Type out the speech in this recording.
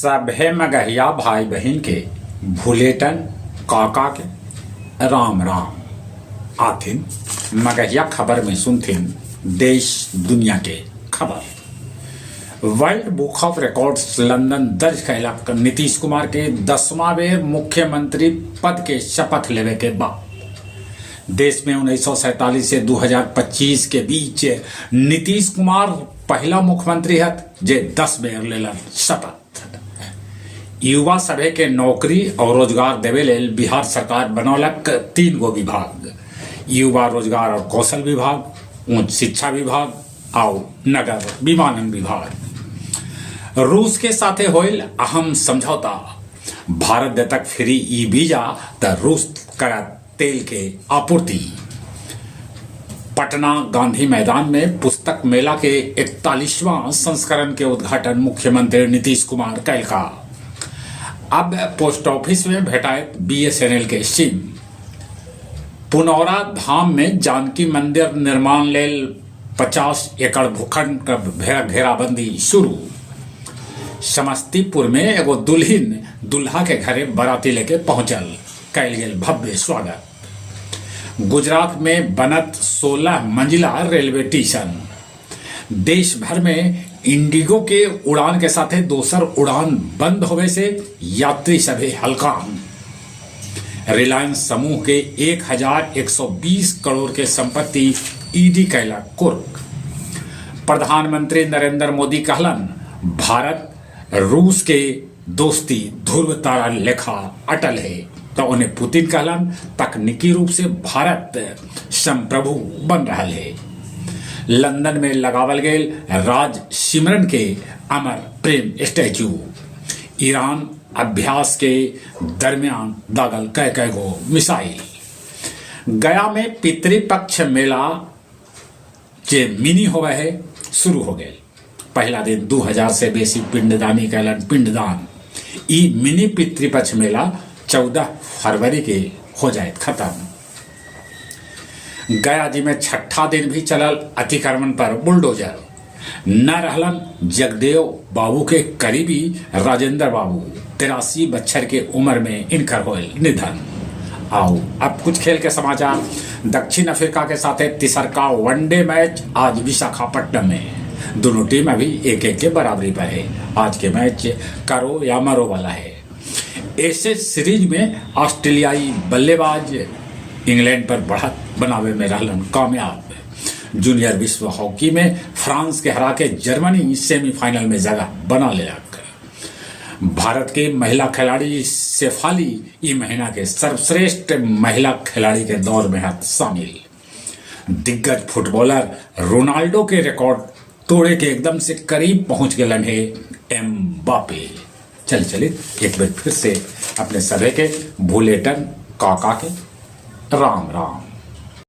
सभे मगहिया भाई बहिन के भुलेटन काका के राम राम। आथिन मगहिया खबर में सुनथिन देश दुनिया के खबर। World book of records London दर्ज कैलक नीतीश कुमार के 10वां बेर मुख्यमंत्री पद के शपथ लेवे के बाद। देश में 1947 से 2025 के बीच नीतीश कुमार पहला मुख्यमंत्री हथ जे 10 बेर लेलन शपथ। युवा सभे के नौकरी और रोजगार देवे लेल बिहार सरकार बनौलक 3 गो विभाग, युवा रोजगार और कौशल विभाग, उच्च शिक्षा विभाग आउ नगर विमानन विभाग। रूस के साथे होइल अहम समझौता, भारत दे तक फ्री ई वीजा त रूस करा तेल के आपूर्ति। पटना गांधी मैदान में पुस्तक मेला के 41वां संस्करण के उद्घाटन मुख्यमंत्री नीतीश कुमार कैलका। अब पोस्ट ऑफिस में भेटायत बीएसएनएल के सिम। पुनौरा धाम में जानकी मंदिर निर्माण लेल 50 एकड़ भूखंड का घेराबंदी शुरू। समस्तीपुर में एगो दुल्हिन दुल्हा के घरे बराती लेके पहुंचल, कैल गेल भव्य स्वागत। गुजरात में बनत 16 मंजिला रेलवे स्टेशन। देश भर में इंडिगो के उड़ान के साथे दोसर उड़ान बंद होवे से यात्री सभे हलकान। रिलायंस समूह के 1120 करोड़ के संपत्ति ईडी कैला कुर्क। प्रधानमंत्री नरेंद्र मोदी कहलन, भारत रूस के दोस्ती ध्रुव तारा लेखा अटल है। तो उन्हें पुतिन कहलन, तकनीकी रूप से भारत संप्रभु बन रहा है। लंदन में लगावल गेल राज सिमरन के अमर प्रेम स्टैचू। ईरान अभ्यास के दरमियान दागल कई कई गो मिसाइल। गया में पितृपक्ष मेला जे मिनी होवे है शुरू हो गए। पहला दिन 2000 से बेसी पिंडदानी कैलन पिंडदान। ई मिनी पितृपक्ष मेला 14 फरवरी के हो जाए खत्म। गया जी में छठा दिन भी चलल अतिक्रमण पर बुलडोजर। न रहलन जगदेव बाबू के करीबी राजेंद्र बाबू, 83 बच्छर के उम्र में इनकर होल निधन। आओ अब कुछ खेल के समाचार। दक्षिण अफ्रीका के साथ तीसरका वनडे मैच आज विशाखापट्टनम में। दोनों टीम अभी 1-1 के बराबरी पर है। आज के मैच करो या मरो वाला है। एशेज सीरीज में ऑस्ट्रेलियाई बल्लेबाज इंग्लैंड पर बढ़त बनावे में रहलन कामयाब। जूनियर विश्व हॉकी में फ्रांस के हरा के जर्मनी सेमीफाइनल में जगह बना लिया। भारत के महिला खिलाड़ी शेफाली ई महीना के सर्वश्रेष्ठ महिला खिलाड़ी के दौर में हाथ शामिल। दिग्गज फुटबॉलर रोनाल्डो के रिकॉर्ड तोड़े के एकदम से करीब पहुंच गए है एम्बापे। चल चले एक बार फिर से अपने सभी के भुलेटन काका के राम राम।